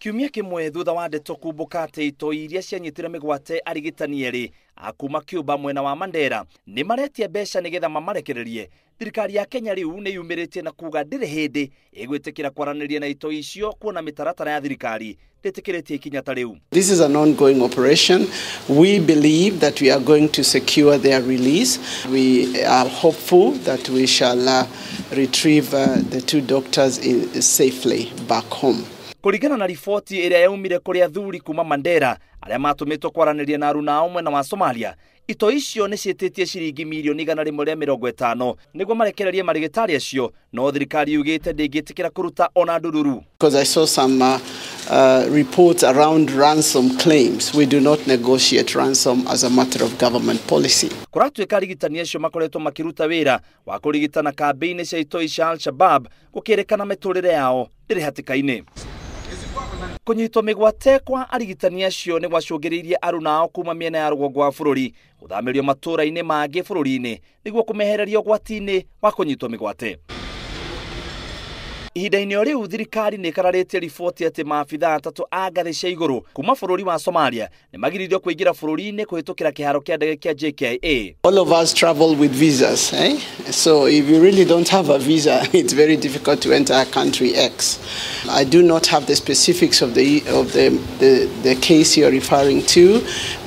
Kiumia kĩmwe thutha wa ndeto kumbũka atĩ itoi iria cianyitire mĩgwate arigitani erĩ a kuma Cuba mwena wa Mandera nĩ maretia mbeca nĩgetha mamarekererie. Thirikari ya Kenya rĩu nĩ yumĩrĩtie na kuga ndĩrĩ hĩndĩ ĩgwĩtĩkĩra kwaranĩria na itoi icio kuona mĩtaratara ya thirikari ndĩtĩkĩrĩtie ikinya ta rĩu. This is an ongoing operation. We believe that we are going to secure their release. We are hopeful that we shall retrieve the two doctors safely back home. Kũringana na riboti ĩrĩa yaumire kũrĩ athuri kuma Mandera arĩa matũmĩtwo kwaranĩria na aruna ao mwena wa Somalia, itoi icio nĩ ciĩtĩtie ciringi mirioni 150 nĩguo marekererie marigitari acio, no thirikari yugĩte ndĩngĩtĩkĩra kũruta ona ndururu. Because I saw some reports around ransom claims. We do not negotiate ransom as a matter of government policy. Kũratuĩka arigitani acio makoretwo makĩruta wĩra wa kũrigitana kambĩ-inĩ cia itoi cia Al-Shabaab gũkĩrĩkana mĩtũrĩre yao ndĩrĩ hatĩka-inĩ. Kũnyitwo mĩgwate kwa arigitani acio nĩ gwacũngĩrĩirie aruna ao kuma mĩena ya rũgongo wa bũrũri gũthamĩrio matũũra-inĩ mangĩ bũrũri-inĩ nĩguo kũmehereria ũgwati-inĩ wa kũnyitwo mĩgwate. Ihinda-inĩ o rĩu thirikari nĩ ĩkararĩtie riboti atĩ maabithaa atatũ a ngathĩ cia igũrũ kuma bũrũri wa Somalia nĩ magiririo kũingĩra bũrũri-inĩ kũhĩtũkĩra kĩharo kĩa ndege kĩa JKIA. All of us travel with visas, eh? So if you really don't have a visa, it's very difficult to enter a country X. I do not have the specifics of the case you're referring to,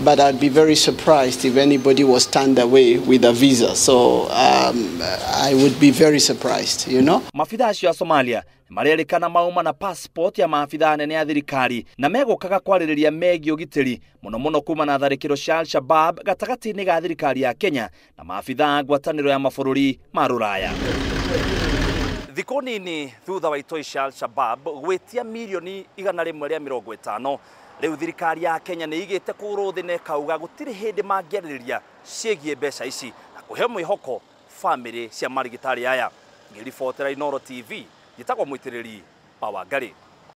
but I'd be very surprised if anybody was turned away with a visa. So I would be very surprised, you know. Maabithaa acio a Somalia marerĩkana mauma na passport ya maabithaa anene a thirikari na megũkaga kwarĩrĩria megiĩ ũgitĩri mũno mũno kuma na tharĩkĩro cia Al-Shabaab gatagatĩ-inĩ ga thirikari ya Kenya na maabithaa a ngwatanĩro ya mabũrũri ma Rũraya. Thikũ nini thutha wa itoi cia Al-Shabaab gwĩtia mirioni 150, rĩu thirikari ya Kenya nĩ igĩte kũgũrũ thĩ na ĩkauga gũtirĩ hĩndĩ mangĩarĩrĩria ciĩgiĩ mbeca ici na kũhe mwĩhoko bamĩrĩ cia marigitari aya. Ngĩribotera Inooro TV, njĩtagwo Mũitĩrĩri Wangari.